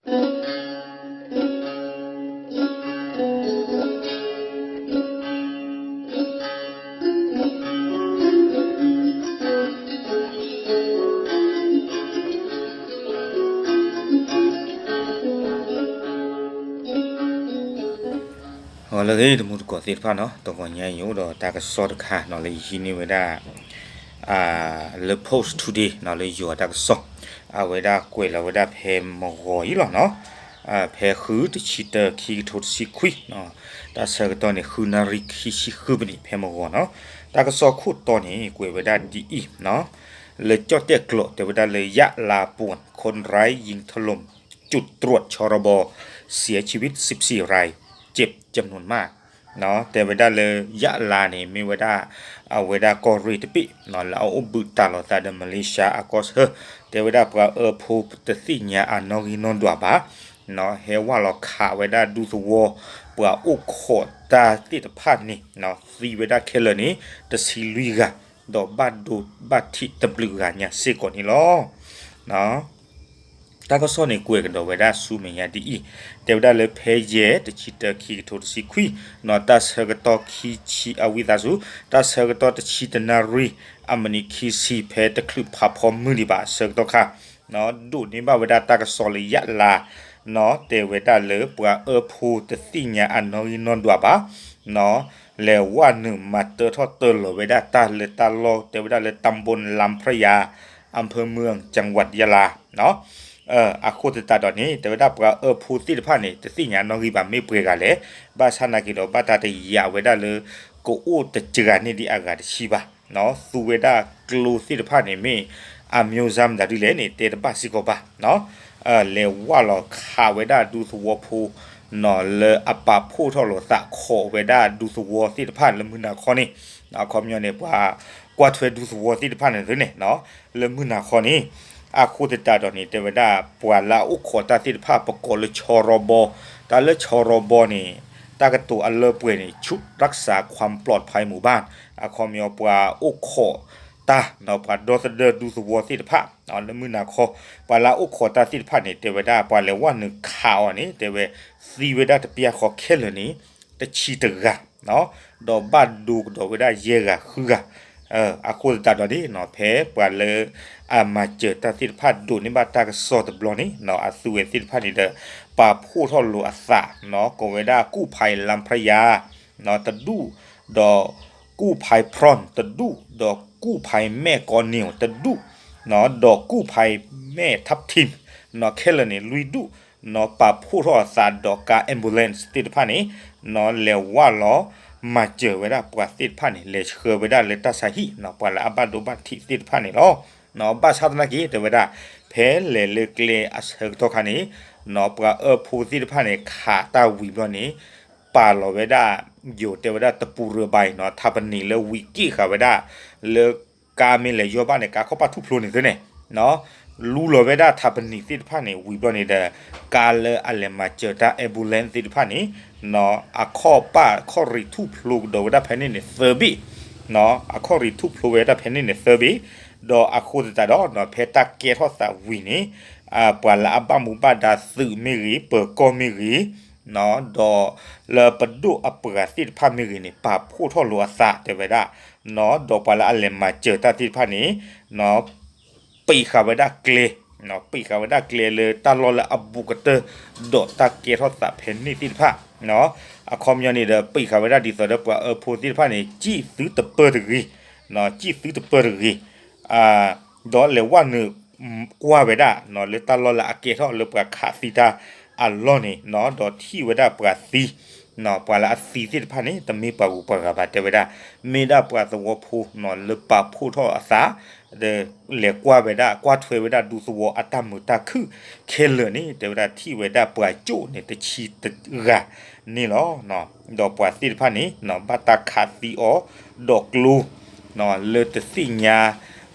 လၢဂ့ၤ တမူတကိးသ့ၣ်တဖၣ်နီၤ, တဂီၤညါအံၤအိၣ်ဒီးတၢ်ကစီၣ်တခါနီၤ လၢယဟံးန့ၢ်ဝဲဒၣ် လၢ Post Today နီၤ လၢယိၤအတၢ်ကစီၣ်, အဝဲဒၣ်ကွဲးလီၤဝဲဒၣ်ဖဲမဂီၤအံၤလီၤနီၤ, ဖဲဃုတဆံတၢ ခံကထိတဆံခွံ, တၢ်ဆၢကတီၢ်န့ၣ် ဃုနၣ်ရံၣ်ခံဆံဃုမံးနံး ဖဲမဂီၤနီၤ, တၢ်ကစီၣ်ခိၣ်တီန့ၣ် ကွဲးဝဲဒၣ်ဒ်အံၤ, လၢကၠီၣ်တဲၣ်ကျိာ် တဲဝဲဒၣ်လၢ ยะลา ป่วน คนร้ายยิงถล่มจุดตรวจ ชรบ เสียชีวิต สิบสี่ราย เจ็บจำนวนมาก တဲဝဲဒၣ်လၢ ယၣ်လါန့ၣ် မ့ၢ်ဝဲဒၣ် အဝဲဒၣ်ကီၢ်ရ့ၣ်တဘ့ၣ် လၢအအိၣ်ဘှံးတၢ်လိာ်သးဒီး မလ့ၡါ အကီၢ်ဆၢ, တဲဝဲဒၣ်ပှၤအၢဖိတသ့ၣ်ညါအနီၣ်ဂံၢ်နီၣ်ဒွးဘၣ်, ဟဲဝဲလီၤခးဝဲဒၣ်ဒူသဝီ ပှၤအိၣ်ခိးတၢ်သ့ၣ်တဖၣ်န့ၣ် သံဝဲဒၣ်ခဲလၢာ်န့ၣ် တဆံလွံၢ်ဂၤ, ဒီးဘၣ်ဒိဘၣ်ထံးတဘျုးဂၤညါစ့ၢ်ကီးန့ၣ်လီၤ. တၢ်ကစီၣ်န့ၣ် ကွဲးကဒီးဝဲဒၣ်ဆူမဲာ်ညါဒ်အံၤ, တဲဝဲဒၣ်လၢဖဲယဲၢ် တဆံတၢ ခံကထိတဆံခွံ, တၢ်ဆၢကတီၢ်ခံဆံ အဝံသးစူၤ, တၢ်ဆၢကတီၢ်တဆံတနၣ်ရံၣ် အမံးနံးခံဆံ ဖဲတချုးဖးဖီမုၢ်ဒံးဘၣ်အဆၢကတီၢ်ခါ, ဒိးန့ၢ်ဘၣ်ဝဲဒၣ်တၢ်ကစီၣ်လၢယၣ်လါ, တဲဝဲဒၣ်လၢပှၤအၢဖိတသ့ၣ်ညါအနီၣ်ဂံၢ်နီၣ်ဒွးဘၣ်, လဲၤဝဲနုာ်မၤတၢထီၣ်တၢလီၤဝဲဒၣ်တၢ်လၢတၢ်လီၢ် တဲဝဲဒၣ်လၢ ตำบลลำพระยา อำเภอเมือง จังหวัดยะลา အဃိသတးဒီးန့ၣ် တဲဝဲဒၣ်ပှၤအၢဖိသ့ၣ်တဖၣ်န့ၣ် တသ့ၣ်ညါနီၣ်ဂံၢ်ဘၣ်မ့ၢ်ပှဲၤဂၤလဲၣ်, ဘၣ်ဆၣ်နာ်က့ၤဒီး ဘၣ်တၢ်တယာ်ဝဲဒၣ်လၢ ကအိၣ်တစှၤန့ၢ်ဒံးအဂၤတဆံဘၣ်, သူဝဲဒၣ်ကျိသ့ၣ်တဖၣ်န့ၣ်မ့ၢ် အမျိုးအစားမတၤဒ်လဲၣ်န့ၣ် တဲတဘၣ်စ့ၢ်ကီးဘၣ်, လဲၤဝဲလီၤခးဝဲဒၣ်ဒူသဝီဖိ လၢအပာ်ဖှိၣ်ထီၣ်လိာ်သးခိးဝဲဒၣ်ဒူသဝီသ့ၣ်တဖၣ်လၢမုၢ်နၤခီန့ၣ်, အခီပညီန့ၣ် ပှၤကွၢ်ထွဲဒူသဝီသ့ၣ်တဖၣ်န့ၣ်သ့န့ၣ်, လၢမုၢ်နၤခီန့ၣ်, အဃိသတးဒီးန့ၣ် တဲဝဲဒၣ် ပှၤလၢအအိၣ်ခိးတၢ်သ့ၣ်တဖၣ် ပကိးလၢ ချော်ရီၤဘီ, တၢ်လၢ ချော်ရီၤဘီ န့ၣ် တၢ်ကတိၤအလၢပှဲၤန့ၣ် ชุดรักษาความปลอดภัยหมู่บ้าน အခီပညီပှၤအိၣ်ခိးတၢ် ပှၤဒီသဒၢဒူသဝီသ့ၣ်တဖၣ် လၢမုၢ်နၤခီ, ပှၤလၢအအိၣ်ခိးတၢ်သ့ၣ်တဖၣ်န့ၣ် တဲဝဲဒၣ် ပှၤလဲၤဝဲနုာ်ခးအီၤန့ၣ် တဲဝဲ သံဝဲဒၣ်တပျၢ်ဃီခဲလၢာ်န့ၣ် တဆံတဂၤ, ဒီးဘၣ်ဒိကဒီးဝဲဒၣ်ယဲၢ်ဂၤဃုဂၤ, အဃိသတးဒီးန့ၣ် ဖဲပှၤလၢ အမၤစၢၤတၢ်သ့ၣ်တဖၣ်ဒိးန့ၢ်ဘၣ်တၢ်ကစီၣ်တဘျီန့ၣ် အသုဝဲသ့ၣ်တဖၣ်န့ၣ်ဒီး ပာ်ဖှိၣ်ထီၣ်လိာ်အသး ကိးဝဲဒၣ် กู้ภัยลำพระยา တဒူၣ်, ဒီး กู้ภัยพรอน တဒူၣ်, ဒီး กู้ภัยแม่กอนิว တဒူၣ်, ဒီး กู้ภัยแม่ทับทิม ခဲလၢာ်န့ၣ် လွံၢ်ဒူၣ်, ပာ်ဖှိၣ်ထီၣ်အသးဒီးကါ ambulance သ့ၣ်တဖၣ်န့ၣ် လဲၤဝဲလီၤ မၤစၢၤဝဲဒၣ်ပှၤသ့ၣ်တဖၣ်န့ၣ် လဲၤဆှၢဝဲဒၣ်လၢတၢ်ဆါဟံၣ် ပှၤလၢအဘၣ်ဒိဘၣ်ထံးသ့ၣ်တဖၣ်န့ၣ်လီၤ. ဘၣ်ဆၣ်သနာ်က့ တဲဝဲဒၣ် ဖဲလဲၤလၢကျဲအဆၢကတီၢ်ခါန့ၣ် ပှၤအၢဖိသ့ၣ်တဖၣ်န့ၣ် ခးတၢ်ဝံၤဘျီန့ၣ် ပာ်လီၤဝဲဒၣ် ယိၤတဲဝဲဒၣ်တပူၤရၢၤဘၣ်နီၤ ထးပနံာ်လၢဝံၤက့ၣ်ဃာ်ဝဲဒၣ် လၢကါမ့ၢ်လဲၤယီၢ်ဘၣ်န့ၣ် ကါခီၣ်ပၣ်ထူၣ်ဖျိန့ၣ်သ့န့ၣ် လူလီၤဝဲဒၣ်ထးပနံာ်သ့ၣ်တဖၣ်န့ၣ် ဝံၤဘျီန့ၣ်ဒီး ကါလၢအလဲၤမၤစၢၤတၢ် ambulance သ့ၣ်တဖၣ်န့ၣ် အခီၣ်ပၣ်ခီၣ်ရံၣ်ထူၣ်ဖျိကဒီးဝဲဒၣ်ဖဲန့ၣ်န့ၣ်သၢဘ့ၣ်, အခီၣ်ရံၣ်ထူၣ်ဖျိဝဲဒၣ်ဖဲန့ၣ်န့ၣ်သၢဘ့ၣ်, ဒီးအဃိသတးဒီး ဖဲတၢ်ကဲထီၣ်သးဝံၤန့ၣ် ပှၤလၢအဘၣ်မူဘၣ်ဒါသုးမ့ၢ်ဂ့ၤ ပၢၤကီၢ်မ့ၢ်ဂ့ၤ ဒီးလၢပဒိၣ်အပှၤသ့ၣ်တဖၣ်မ့ၢ်ဂ့ၤန့ၣ် ပာ်ဖှိၣ်ထီၣ်လိာ်အသးတဲဝဲဒၣ်, ဒီးပှၤလၢအလဲၤမၤစၢၤတၢ်သ့ၣ်တဖၣ်န့ၣ် ပံးဃာ်ဝဲဒၣ်ကျဲ, ပံးဃာ်ဝဲဒၣ်ကျဲလၢတၢ်လီၢ်လၢအဘူးကတၢၢ် ဒီးတၢ်ကဲထီၣ်သးဖဲန့ၣ်သ့ၣ်တဖၣ်, အခီပညီန့ၣ်ဒီး ပံးဃာ်ဝဲဒၣ်ဒ်သိးဒီးပှၤအၢဖိသ့ၣ်တဖၣ်န့ၣ် စံၣ်သုတပၢၢ်တဂ့ၤ, စံၣ်သုတပၢၢ်တဂ့ၤ ဒီးလဲၤဝဲနုာ်ကွၢ်ဝဲဒၣ် လၢတၢ်လီၢ်လၢအကဲထီၣ်လၢပှၤခးသံတၢ်အလီၢ်န့ၣ် ဒီးထံၣ်ဝဲဒၣ်ပှၤသံ, ပှၤလၢအသံသ့ၣ်တဖၣ်န့ၣ် တမ့ၢ်ပှၤဂုၤပှၤဂၤဘၣ်တဲဝဲဒၣ်, မ့ၢ်ဒၣ်ပှၤသဝီဖိလၢပာ်ဖှိၣ်ထီၣ်အသး ဒီးလဲၤကွၢ်ဝဲဒၣ် ကွၢ်ထွဲဝဲဒၣ်ဒူသဝီအတၢ်မုာ်တၢ်ခုၣ်ခဲလၢာ်န့ၣ် တဲဝဲဒၣ်ထံၣ်ဝဲဒၣ်ပှၤကၠိၣ်န့ၣ် တဆံတဂၤန့ၣ်လီၤ. ဒီးပှၤသ့ၣ်တဖၣ်န့ၣ် ဘၣ်တၢ်ခးသံအီၤ ဒီးကျိ လၢတသ့ၣ်ညါ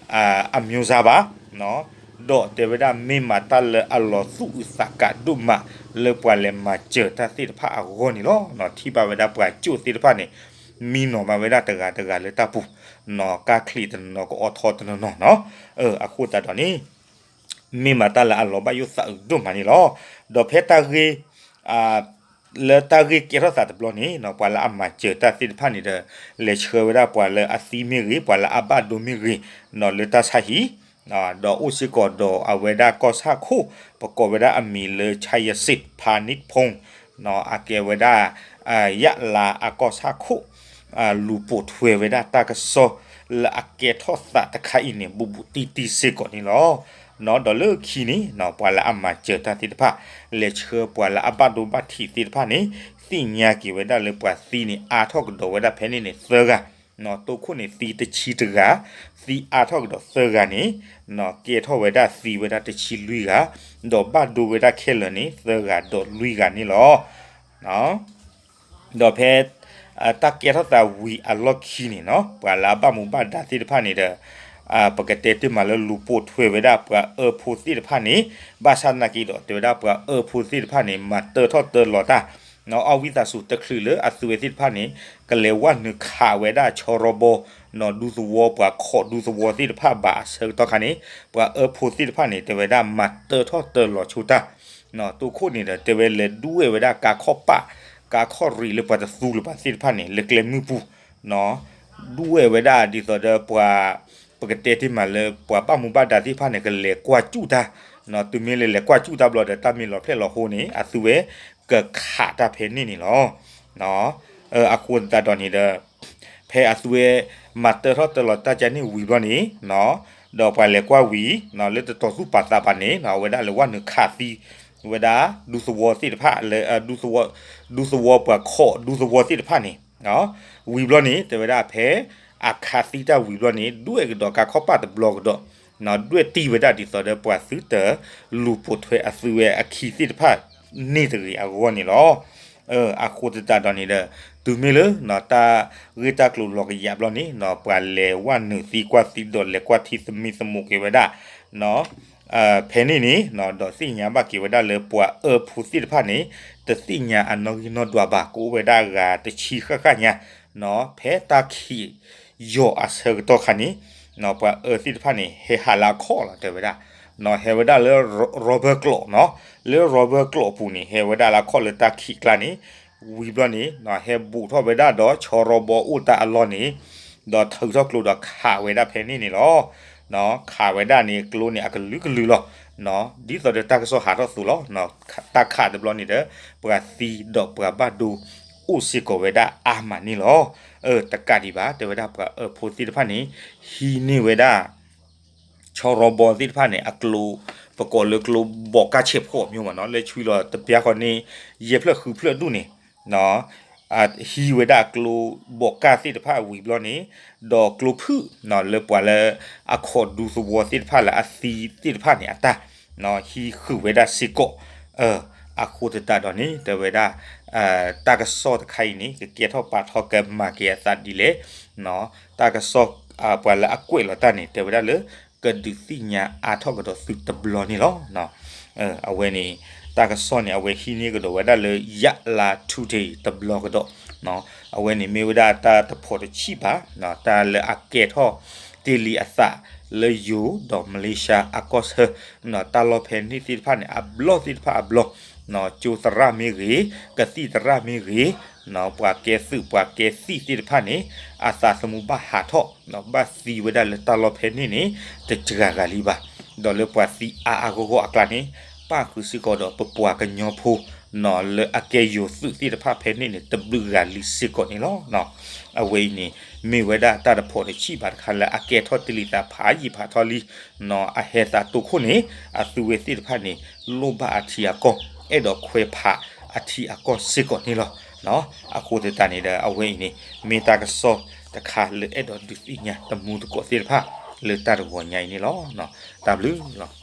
အမျိုးအစားဘၣ်, ဒီးတဲဝဲဒၣ်မ့ၢ်မးတၢ်လၢအလီၤသူၣ်အုးသးကးဒိၣ်မး လၢပှၤလဲၤမၤစၢၤတၢ်သ့ၣ်တဖၣ်အဂီၢ်န့ၣ်လီၤ. ထံၣ်ဘၣ်ဝဲဒၣ်ပှၤကၠိၣ်သ့ၣ်တဖၣ်န့ၣ် မံနီၤမးဝဲဒၣ်တဂၤတဂၤလၢတၢ်ပူၤ, ကါချံးတနီၤ ကအိးထီတနီၤနီၤ, အဃိသတးဒီးန့ၣ် မ့ၢ်မးတၢ်လၢအလီၤဘၣ်ယိၣ်သးအုးဒိၣ်မးန့ၣ်လီၤ. ဒီးဖဲတၢ်ဂ့ၢ် လၢတၢ်ဂ့ၢ်ကဲထီၣ်သးတဘျီန့ၣ် ပှၤလၢအမၤစၢၤတၢ်သ့ၣ်တဖၣ်န့ၣ်ဒီး လဲၤဆှၢဝဲဒၣ်ပှၤလၢအသံမ့ၢ်ဂ့ၤ ပှၤလၢအဘၣ်ဒိမ့ၢ်ဂ့ၤ လၢတၢ်ဆါဟံၣ် ဒီးအိၣ်စ့ၢ်ကီးဒီးအဝဲဒၣ်ကီၢ်ဆၣ်ခိၣ် ပကိးဝဲဒၣ်အမံၤလၢ Chayasith Phanit Phone အကဲဝဲဒၣ် ယၣ်လါအကီၢ်ဆၣ်ခိၣ် လူၤပိာ်ထွဲဝဲဒၣ်တၢ်ကစီၣ်လၢအကဲထီၣ်သးတခါအံၤန့ၣ် ဘူးဘူးတံၢ်တံၢ်စ့ၢ်ကီးန့ၣ်လီၤ. ဒီးလၢခံန့ၣ် ပှၤလၢအမၤစၢၤတၢ်သ့ၣ်တဖၣ် လဲၤဆှၢပှၤလၢအဘၣ်ဒိဘၣ်ထံးသ့ၣ်တဖၣ်န့ၣ် သ့ၣ်ညါက့ၤဝဲဒၣ်လၢပှၤသံန့ၣ် အါထီၣ်ကဒီးဝဲဒၣ်ဖဲန့ၣ်န့ၣ် သၢဂၤ တိခိၣ်န့ၣ်သံတဆံတဂၤ, သံအါထီၣ်ကဒီးသၢဂၤန့ၣ် ကဲထီၣ်ဝဲဒၣ်သံဝဲဒၣ်တဆံလွံၢ်ဂၤ, ဒီးဘၣ်ဒိဝဲဒၣ်ခဲလၢာ်န့ၣ် သၢဂၤဒီးလွံၢ်ဂၤန့ၣ်လီၤ. ဒီးဖဲ တၢ်ကဲထီၣ်သးဝံၤအလီၢ်ခံန့ၣ်နီၤ ပှၤလၢအဘၣ်မူဘၣ်ဒါသ့ၣ်တဖၣ်န့ၣ်ဒီး ပကတဲတ့ၢ်မးလၢလူၤပိာ်ထွဲဝဲဒၣ်ပှၤအၢဖိသ့ၣ်တဖၣ်န့ၣ် ဘၣ်ဆၣ်သနာ်က့ဒီး တဲဝဲဒၣ်ပှၤအၢဖိသ့ၣ်တဖၣ်န့ၣ် မၤတၢထီၣ်တၢလီၤတၢ် အီၣ်ဝံသးစူၤတချုးလၢအသုဝဲသ့ၣ်တဖၣ်န့ၣ် ကလဲၤဝဲနုာ်ခးဝဲဒၣ်ဆီရီဘီ ဒူသဝီပှၤခိးဒူသဝီသ့ၣ်တဖၣ်ဘၣ်အဆၢကတီၢ်ခါန့ၣ် ပှၤအၢဖိသ့ၣ်တဖၣ်န့ၣ် တဲဝဲဒၣ်မၤတၢထီၣ်တၢလီၤဆိတၢ် တိခိၣ်န့ၣ်ဒီး တဲဝဲလဲၤဒွဲၣ်ဝဲဒၣ်ကါခီၣ်ပာ် ကါခီၣ်ရံးလၢပှၤတသူလၢၤဘၣ်သ့ၣ်တဖၣ်န့ၣ် လၢကျဲမုၢ်ပူၤ ဒွဲၣ်ဝဲဒၣ်ဒ်သိးဒီးပှၤ ပကတဲတ့ၢ်မးလၢပှၤဘၣ်မူဘၣ်ဒါသ့ၣ်တဖၣ်န့ၣ် ကလဲၤကွၢ်စူၣ်တၢ်, တုၤမ့ၢ်လၢလဲၤကွၢ်စူၣ်တၢ်ဘျီဒီး တၢ်မ့ၢ်လီၤဖျဲၣ်လီၤဟိန့ၣ် အသုဝဲကခးတၢ်ဖဲန့ၣ်န့ၣ်လီၤ. အဃိသတးဒီးန့ၣ်ဒီး ဖဲအသုဝဲမၤတၢထီၣ်တၢလီၤတၢ်ကန့ၣ်ဝံၤဘျီန့ၣ် ဒီးပှၤလဲၤကွၢ်ဝံၤ လၢတတီၤသူၣ်ပာ်သးဘၣ်န့ၣ် အဝဲဒၣ်လဲၤဝဲနုာ်ခးသံဝဲဒၣ်ဒူသဝီသ့ၣ်တဖၣ်လၢ ဒူသဝီပှၤခိးဒူသဝီသ့ၣ်တဖၣ်န့ၣ် ဝံၤဘျီန့ၣ် တဲဝဲဒၣ်ဖဲအခးသံတၢ်ဝံၤဘျီန့ၣ် ဒွဲၣ်ကဒီးကါခီၣ်ပာ်တဘျီကဒီး ဒွဲၣ်တံၢ်ဝဲဒၣ်ဒ်သိးဒီးပှၤသုတလူၤပိာ်ထွဲအသုဝဲအခံသ့ၣ်တဖၣ်န့ၣ်တဂ့ၤအဂီၢ်န့ၣ်လီၤ. အဃိသတးဒီးန့ၣ်ဒီး တုၤမ့ၢ်လၢ တၢ်ဂ့ၢ်တၢ်ကျိၤလီၤကယၤဘျီန့ၣ် ပှၤလဲၤဝဲနုာ်သံကွၢ်သံဒီးလဲၤကွၢ်ထံသမံသမိးက့ၤဝဲဒၣ် ဖဲန့ၣ်န့ၣ် ဒီးသ့ၣ်ညါဘၣ်က့ၤဝဲဒၣ်လၢပှၤအၢဖိသ့ၣ်တဖၣ်န့ၣ် တသ့ၣ်ညါအနီၣ်ဂံၢ်နီၣ်ဒွးဘၣ် ကအိၣ်ဝဲဒၣ်ဂၤတဆံဃၣ်ဃၣ်ညါ ဖဲတၢ်ခံးယီၤအဆၢကတီၢ်ခါန့ၣ် ပှၤအၢသ့ၣ်တဖၣ်န့ၣ် ဟဲဟးလၢအခီၣ်လီၤ တဲဝဲဒၣ် ဟဲဝဲဒၣ်လၢ rubber ကျိးနီၤ လၢ rubber ကျိးအပူၤန့ၣ် ဟဲဝဲဒၣ်လၢအခီၣ်လၢတၢ်ခံးကျါန့ၣ် ဝံၤဘျီန့ၣ် ဟဲဘူးထီၣ်ဝဲဒၣ်ဒီးဆီရီဘီအိၣ်တၢ်အလီၢ်န့ၣ် ဒီးထုးထီၣ်ကျိဒီးခးဝဲဒၣ်ဖဲန့ၣ်န့ၣ်လီၤ. ခးဝဲဒၣ်န့ၣ် ကျိန့ၣ်အကလုာ်ကလုာ်လီၤ. ဒ်သိးဒီးတၢ်ကစီၣ်ဟးထီၣ်သိးလီၤ. တၢ်ခးတဘျီန့ၣ်ဒီး ပှၤသံဒီးပှၤဘၣ်ဒိ အိၣ်စ့ၢ်ကီးဝဲဒၣ်အါမးန့ၣ်လီၤ. တကးဒံးဘၣ် တဲဝဲဒၣ်ပှၤအၢဖိသ့ၣ်တဖၣ်န့ၣ် ဟံးန့ၢ်ဝဲဒၣ် ဆီရီဘီသ့ၣ်တဖၣ်န့ၣ် အကျိ ပကိးလၢကျိဘိးကၣ်ဆဲးဖှီၣ်မ့ၢ်မးနီၤ လၢဆွံလီၤတပျၢ်ဃီန့ၣ် ယဲၢ်ဖျၢၣ်ဃုဖျၢၣ်ဒူၣ်န့ၣ် ဟံးဝဲဒၣ်ကျိဘိးကၣ်သ့ၣ်တဖၣ်ဝံၤဘျီန့ၣ် ဒီးကျိဖုၣ်လၢပှၤလၢ အခိးဒူသဝီသ့ၣ်တဖၣ်လၢအသံသ့ၣ်တဖၣ်န့ၣ်အတၢ် ဟံးဃုာ်ဝဲဒၣ်စ့ၢ်ကီး အဃိသတးဒီးန့ၣ် တဲဝဲဒၣ် တၢ်ကစီၣ်တခါအံၤန့ၣ် ကကဲထီၣ်ပာ်ထီၣ်ကမၤက့ၤအသးဒ်လဲၣ် တၢ်ကစီၣ် ပှၤလၢအကွဲးလီၤတၢ်န့ၣ် တဲဝဲဒၣ်လၢ ကဒုးသ့ၣ်ညါအါထီၣ်ကဒီးသုတဘျီန့ၣ်လီၤ. အဝဲန့ၣ် တၢ်ကစီၣ်န့ၣ် အဝဲဟံးန့ၢ်ကဒီးဝဲဒၣ်လၢ Yatla Today တဘျီကဒီး အဝဲန့ၣ်မ့ၢ်ဝဲဒၣ်တၢ်တဖိးတဆံးဘၣ် တၢ်လၢအကဲထီၣ်တ့ၢ်လံအသးလၢယိၤဒီးမလ့ၡါအကီၢ်ဆၢ တၢ်လီၢ်ဖဲန့ၣ်သ့ၣ်တဖၣ်န့ၣ် အဘျီၣ်သ့ၣ်တဖၣ်အဘျီၣ် ကၠိသရၣ်မ့ၢ်ဂ့ၤ ကသံၣ်သရၣ်မ့ၢ်ဂ့ၤ ပှၤကဲသုးပှၤကဲသံၣ်သ့ၣ်တဖၣ်န့ၣ် အသးသမူဘၣ်ဟးထီၣ် ဘၣ်သံဝဲဒၣ်လၢတၢ်လီၢ်ဖဲန့ၣ်န့ၣ် တစှၤဂၤလံဘၣ်. ဒီးလၢပှၤသံအါအါဂီၢ်ဂီၢ်အကျါန့ၣ် ပၣ်ဃုာ်စ့ၢ်ကီးဒီးပပှၤကညီဖိ လၢအကဲယိၤသုးသ့ၣ်တဖၣ်ဖဲန့ၣ်န့ၣ် တဘျုးဂၤလံစ့ၢ်ကီးန့ၣ်လီၤ. အဝဲအံၤန့ၣ် မ့ၢ်ဝဲဒၣ်တၢ်တဖိးတဆံးဘၣ်တခါလၢအကဲထီၣ်တ့ၢ်လံသးဖးယံာ်ဖးထီလံ အဟဲသးတိခိၣ်န့ၣ် အသုဝဲသ့ၣ်တဖၣ်န့ၣ် လိၣ်ဘၣ်အထံအကီၢ် အဲၣ်ဒိးခွဲးဖးအထံအကီၢ်စ့ၢ်ကီးန့ၣ်လီၤ. အဃိသတးန့ၣ်ဒီး အဝဲအံၤန့ၣ် မ့ၢ်တၢ်ကစီၣ်တခါလၢအဲၣ်ဒိးဒုးသ့ၣ်ညါတမူသကိးသ့ၣ်တဖၣ် လၢတၢ်တဂီၤညါအံၤန့ၣ်လီၤ. တၢ်ဘျုးလီၤ.